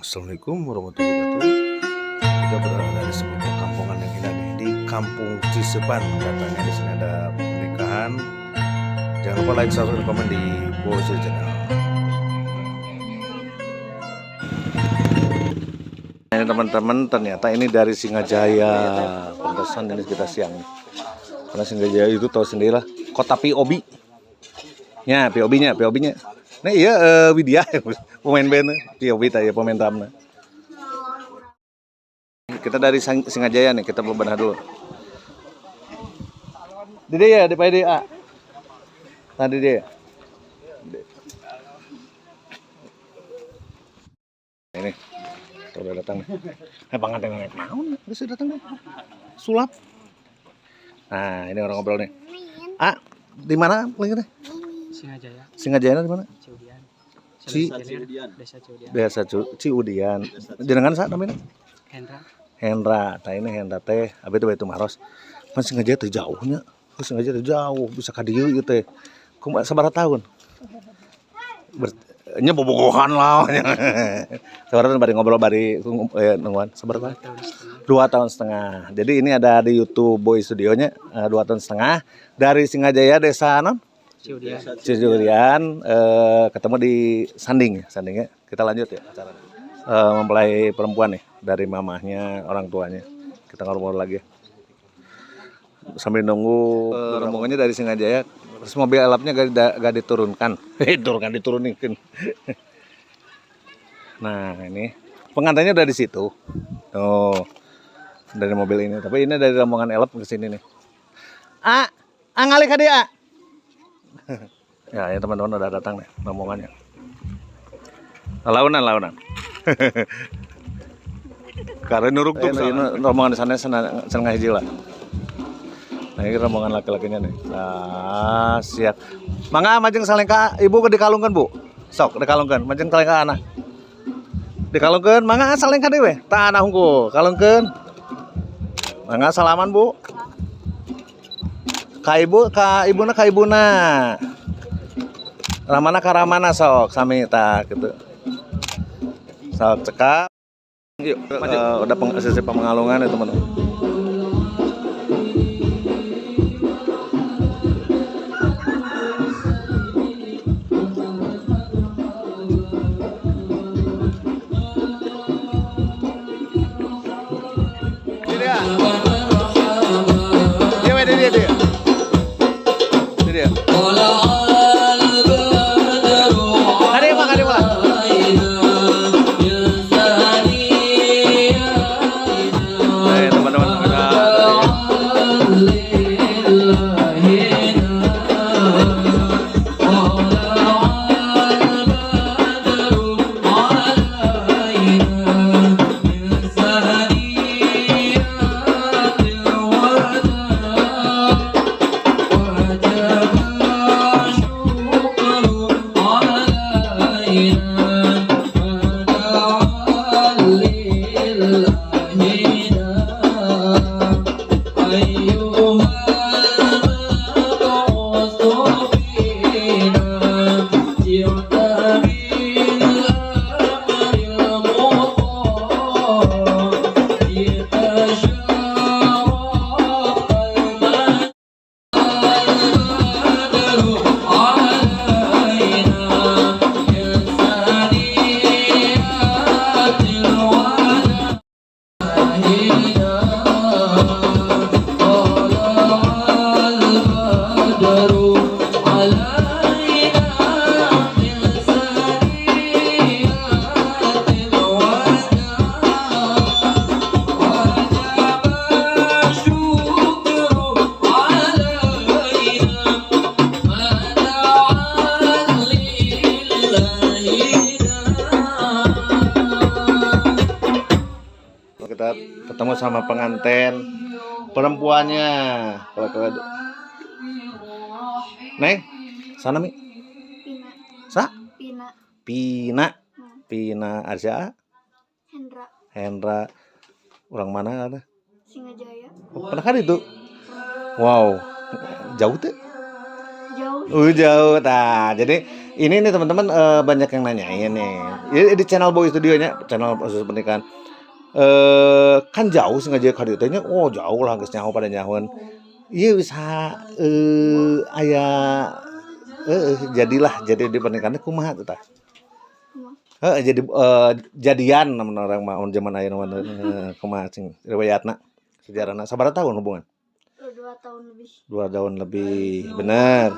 Assalamualaikum warahmatullahi wabarakatuh. Kita berada di sebuah perkampungan yang indah nih, di Kampung Ciseupan. Katanya di sini ada pernikahan. Jangan lupa like, subscribe, dan komen di Bose Channel. Ini teman-teman, ternyata ini dari Singajaya. Pantesan ini kita siang nih. Karena Singajaya itu tahu sendirilah, kota POB. Ya, POB-nya, POB-nya. Nah iya, Widya, pemain band, POB tadi pemain drum. Kita dari Singajaya nih, kita bebenah dulu. Di ya, di PDA. Tadi dia. Ini, udah datang nih. Eh, pengantin naik naon, geus datang nih. Sulap. Nah, ini orang ngobrol nih. Ah, di mana lagi nih? Singajaya. Singajaya di mana? Ciudian. Ci Desa Ciudian. Desa Ciudian. Jenengan sa namanya? Hendra. Hendra. Nah, ini Hendra teh, abi teh itu maros. Pan Singajaya teh jauhnya. Singajaya teh jauh, bisa ka dieu ieu teh. Kumaha, sabaraha tahun? Nya bobogohan lah. Sabaraha tahun bari ngobrol bari nungguan? Sabaraha tahun? 2 tahun setengah. 2 tahun setengah. Jadi ini ada di YouTube Boy Studionya 2 tahun setengah dari Singajaya, Desa naon? Ciudian. Ciudian, ketemu di Sanding ya, Sandingnya. Kita lanjut ya acara. Mempelai perempuan nih dari mamahnya, orang tuanya. Kita ngobrol lagi ya. Sambil nunggu rombongannya dari Singajaya, terus mobil elapnya gak diturunkan. Diturunkan, diturunin. Nah, ini pengantinnya udah di situ. Tuh. Dari mobil ini. Tapi ini dari rombongan elep ke sini nih. Ah, ah ngalih ka dieu. Ya, ya teman-teman udah datang nih rombongannya. Launan, launan. Karena nuruk tuh ini rombongan di sana seneng hiji lah. Nah, ini rombongan laki-lakinya nih. Nah, siap. Mangga majeng salengka ibu ke dikalungkeun, Bu. Sok dikalungkeun, majeng salengka anak. Dikalungkeun, mangga salengka deui we. Tah anak hungkul, kalungkeun. Mangga salaman, Bu. Ka ibu, ka ibuna, ka ibuna. Ramana ka ramana sok sami tah gitu. Sok cekap. Yuk, udah sesi pemengalungan ya, teman-teman. Ini dia. Dia, dia, dia, dia. Ini dia. Kade mah, kade mah. Nah, teman-teman udah tadi ya. Kita ketemu sama pengantin perempuannya. Kalau kalau Neng, sana mi. Pina. Sa? Pina. Pina. Pina Arsya. Hendra. Hendra. Orang mana ada? Singajaya. Oh, pernah kan itu? Wow, jauh tuh. Jauh. Jauh. Nah, jadi Ini nih teman-teman banyak yang nanyain nih. Ini di channel Boy Studio-nya, channel khusus pernikahan. Kan jauh sengaja ka dieu teh nya. Oh, jauh lah geus nyaho pada nyahoan. Iya bisa aya jadilah jadi di pernikahannya kumaha tuh tah? Heeh, jadi jadian namun orang mah zaman ayeuna mah kumaha cing riwayatna sejarahna sabaraha tahun hubungan? 2 tahun lebih. 2 tahun lebih, bener.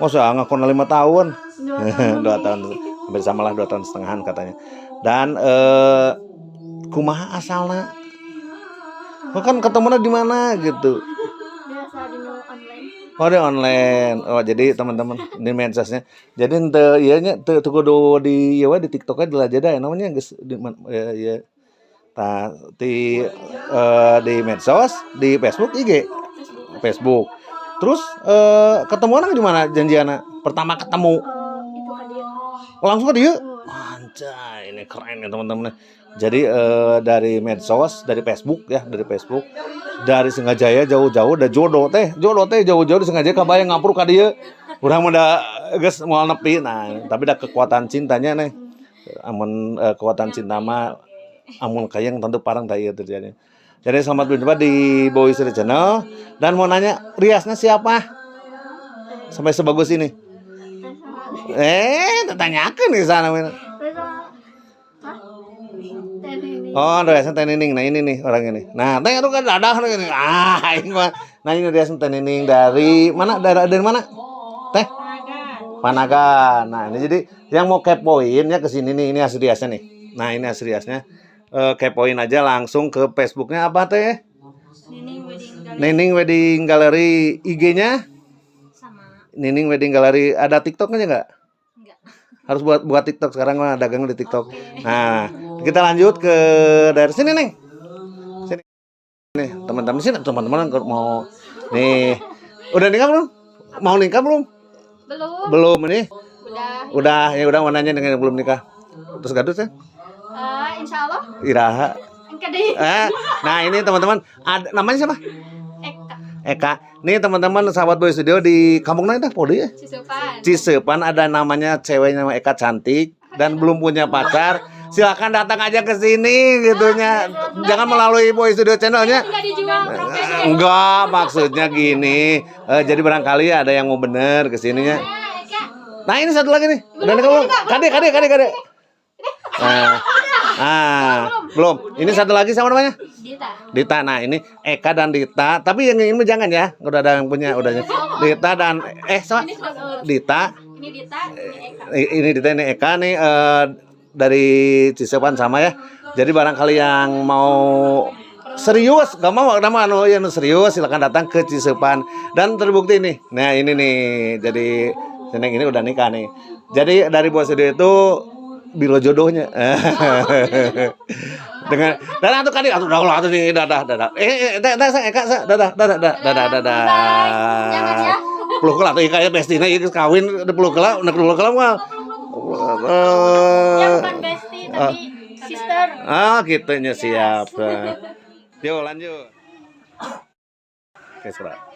Masa ngakon 5 tahun? 2 tahun 2 tahun lebih. Hampir sama lah 2 tahun setengahan katanya. Dan kumaha asalna? Oh, kan ketemunya di mana gitu? Biasa di online. Oh, di online. Oh, jadi teman-teman di medsosnya. Jadi henteu ieu nya teu kudu di ieu we di TikTok we dilajeda ya namanya geus di ya tah di di medsos, di Facebook, IG, Facebook. Facebook. Terus ketemuan di mana janjianna? Pertama ketemu. Itu ka dieu. Langsung ke dieu? Oh. Anjay, ini keren ya teman-teman. Jadi dari medsos, dari Facebook ya, dari Facebook, dari Singajaya jauh-jauh, udah jodoh teh jauh-jauh di Singajaya kabayang ngampruk ka dieu. Urang mah da geus moal nepi. Nah, tapi da kekuatan cintanya nih. Amun kekuatan cinta mah amun kayang tentu parang tah ieu terjadi. Jadi selamat berjumpa di Boy Studio Channel dan mau nanya riasnya siapa? Sampai sebagus ini. Teh sama Tanyakeun di sana. Teh sama Hah? Teh Nining. Oh, riasnya Teh Nining. Nah, ini nih orang ini. Nah, teh itu kan dadah ini. Ah, ini mah. Nah, ini riasnya Teh Nining dari mana? Dari mana? Teh Panagan. Nah, ini jadi yang mau kepoin ya ke sini nih, ini hasil riasnya nih. Nah, ini hasil riasnya. Kepoin aja langsung ke Facebooknya apa teh? Nining Wedding Gallery. Nining Wedding Gallery, IG-nya Sama. Nining Wedding Gallery. Ada TikToknya nggak? Enggak. Harus buat TikTok sekarang mah dagang di TikTok. Nah, kita lanjut ke dari sini nih. Sini. Nih, teman-teman sini, teman-teman mau nih. Udah nikah belum? Mau nikah belum? Belum. Belum ini. Udah. Udah, ya udah mau nanya dengan yang belum nikah. Terus gaduh sih? Insya Allah. Iraha. Engke deui. Nah, ini teman-teman, ada namanya siapa? Eka. Eka. Nih teman-teman sahabat Boy Studio di kampung mana dah Podi ya? Cisepan. Cisepan ada namanya ceweknya nama Eka cantik dan belum punya pacar. Silakan datang aja ke sini gitunya. Jangan melalui Boy Studio channelnya. Enggak dijual profesi. Enggak, maksudnya gini. Jadi barangkali ada yang mau bener ke sininya. Nah, Eka. Nah, ini satu lagi nih. Udah nikah belum? Kade, kade, kade, kade. Nah, belum. Ini satu lagi sama namanya? Dita. Dita. Nah, ini Eka dan Dita. Tapi yang ini jangan ya. Udah ada yang punya, udah. Dita dan sama Ini sudah Dita. Ini Dita, ini Eka. Ini Dita, ini Eka nih dari Cisepan sama ya. Jadi barangkali yang mau serius, gak mau nama anu yang serius silakan datang ke Cisepan dan terbukti nih. Nah, ini nih. Jadi Seneng ini udah nikah nih. Jadi dari Boy Studio itu bilo jodohnya. Dengan dadah tuh kali atuh dah atuh nih dadah dadah. Teh teh Eka dadah dadah dadah dadah dadah. Jangan ya. Peluk lah tuh Eka ya bestie-na ieu geus kawin peluk lah, peluk lah mah. Ya bukan bestie tapi sister. Ah, gitunya siap. Yuk lanjut. Oke, sudah.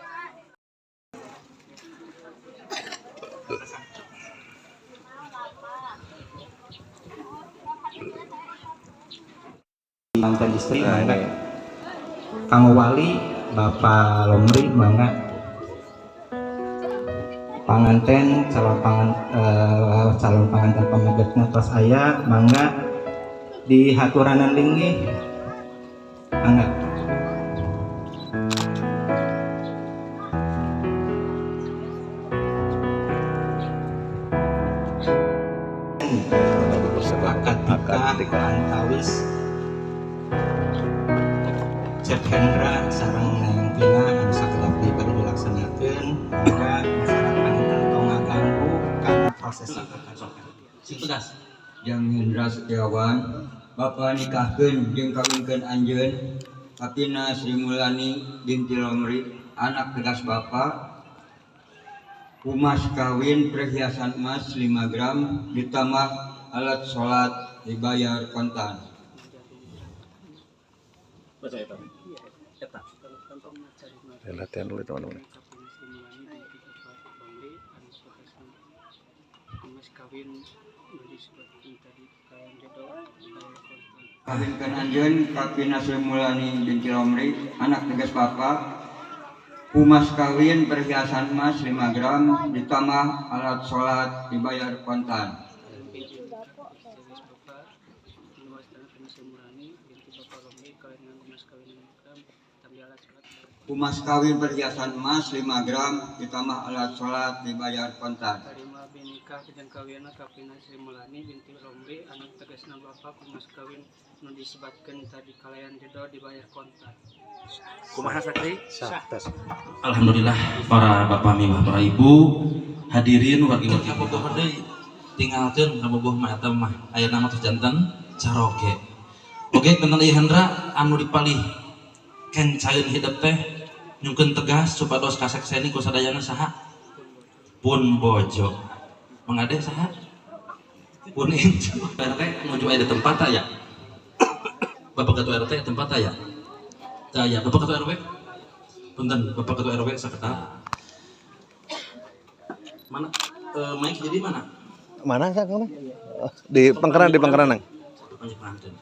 Mantan istri Nah, mangga ini. Kang Wali Bapak Lomri mangga panganten calon panganten pamegetna tos aya mangga di haturanan linggih mangga. Akad nikah antawis Cep Hendra sareng Neng Tina anu sakedap deui bade dilaksanakeun mangga masyarakat panginten tong ngaganggu kana proses akad nikah. Sing tegas. Jang Hendra Setiawan, Bapak nikahkeun jeung kawinkeun anjeun Katina Sri Mulyani binti Lomri, anak tegas Bapak. Umas kawin perhiasan emas 5 gram ditambah alat sholat dibayar kontan. Saya latihan dulu teman-teman. Mas kawin nu disebutkeun tadi kalayan ridho dibayar kontan. Kawinkeun anjeun ka Vina Sri Mulyani binti Romli, anak tegas Bapak, ku mas kawin perhiasan emas 5 gram ditambah alat sholat dibayar kontan. Binti tegas Bapak nu wastana Vina Sri Mulyani binti Bapak Romli kalayan nganggo mas kawin 5 gram tambah alat sholat dibayar. Ku mas kawin perhiasan emas 5 gram ditambah alat sholat dibayar kontan. Tarima abdi nikah jeung kawinna ka Vina Sri Mulyani binti Romli, anak tegasna Bapak, ku mas kawin nu disebatkeun tadi kalayan ridho dibayar kontan. Kumaha, Sakri? Sah, tes. Alhamdulillah, para bapak miwah para ibu hadirin, wargi-wargi bogoh deui, tinggalkeun kabogoh mah eta mah ayeuna mah tos janten caroge. Oke, tentang ieu Hendra anu dipalih kencaeun hidep teh nyungkeun tegas supados kasakseni ku sadayana saha? Pun bojo. Mangade saha? Pun incu. RT nuju aya di tempat aya. Bapak Ketua RT tempat aya. Teu aya. Bapak Ketua RW? Punten, Bapak Ketua RW sakedap. Mana mic jadi mana? Mana sah kamu? Di Pengkeran, di Pengkeran, Nang. Panjang pengantin.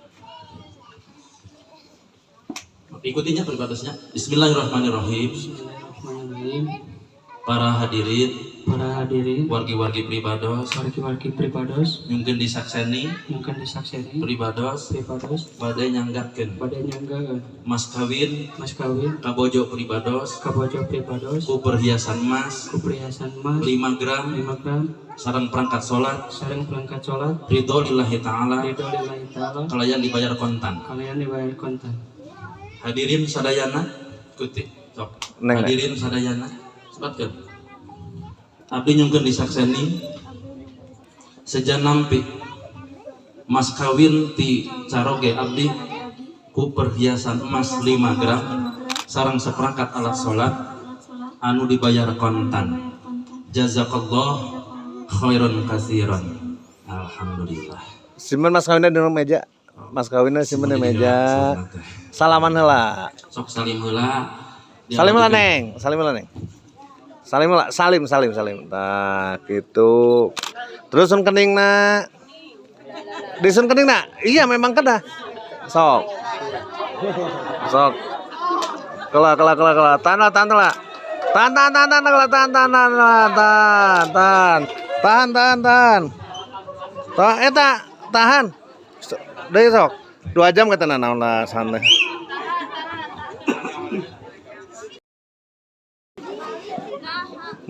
Ikutinya pribadosnya. Bismillahirrahmanirrahim. Bismillahirrahmanirrahim. Para hadirin, Para hadirin, wargi-wargi pribados, wargi-wargi pribados, mungkin disakseni mungkin disakseni pribados pribados bade nyanggakeun bade nyanggakeun mas kawin mas kawin kabojo pribados kabojo pribados ku perhiasan emas ku perhiasan emas 5 gram 5 gram sareng perangkat sholat sareng perangkat sholat ridho lillahi ta'ala ridho lillahi ta'ala kalayan dibayar kontan. Kalayan dibayar kontan. Hadirin sadayana, ikuti sok. Neng, neng. Hadirin sadayana, sebatkeun abdi nyungkeun disakseni seja nampi mas kawin ti caroge abdi ku perhiasan emas 5 gram sareng seperangkat alat sholat anu dibayar kontan. Jazakallah khairan katsiran. Alhamdulillah. Simpen mas kawinnya di meja. Mas kawinnya simpen di meja. Salaman heula. Sok salim heula. Salim heula, Neng. Salim heula, Neng. Salim heula, salim salim salim. Nah, gitu. Terus sun kening na. Di sun kening na. Iya, memang kena. Sok. Sok. Kela kela kela kela. Tahan lah, tahan lah. Tahan tahan tahan tahan kela tahan tahan tahan tahan tahan tahan tahan tahan tahan. Tahan eta tahan. Deui sok. 2 jam kata naon lah santai.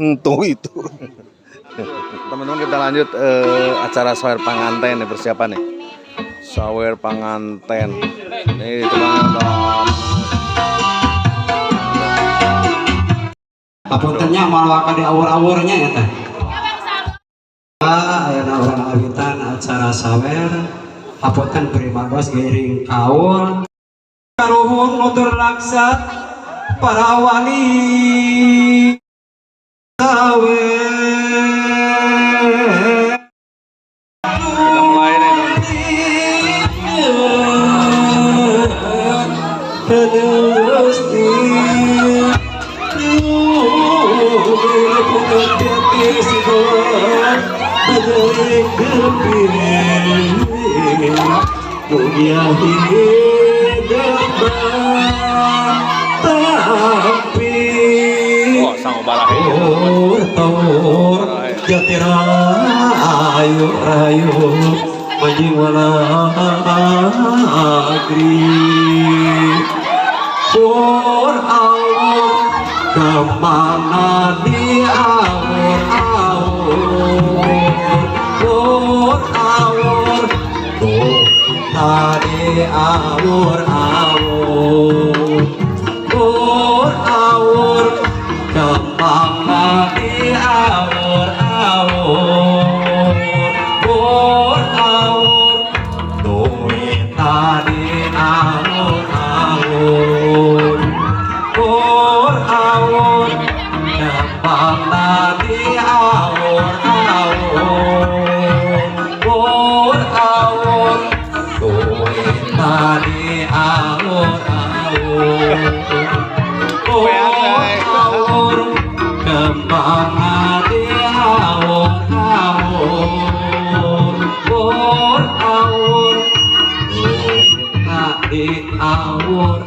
Tuh itu. Teman-teman, kita lanjut acara sawer panganten nih, persiapan nih. Sawer panganten. Nih teman-teman. Hapunten nya, moal waka di awur-awurnya ya teh. Ayeuna urang awitan acara sawer. Hapunten pribados giring kaul. Karuhun nutur laksa para wali sawer. Kita mulai nih, teman. Terus di Dunia hidup tapi Oh, sang barahe. Tur jati rayu rayu manjing walagri Pur awur kemana di awur awur Pur awur tuh tadi awur awur Pur awur kemana di awur awur Pur awur duit tadi awur awur Pur awur kemana di awur awur Pur awur duit tadi awur awur Pur awur kemana di awur awur. Di awur-awur.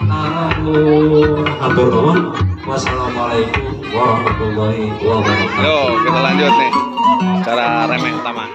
Hatur nuhun. Wassalamualaikum warahmatullahi wabarakatuh. Yo, kita lanjut nih. Cara remeh utama.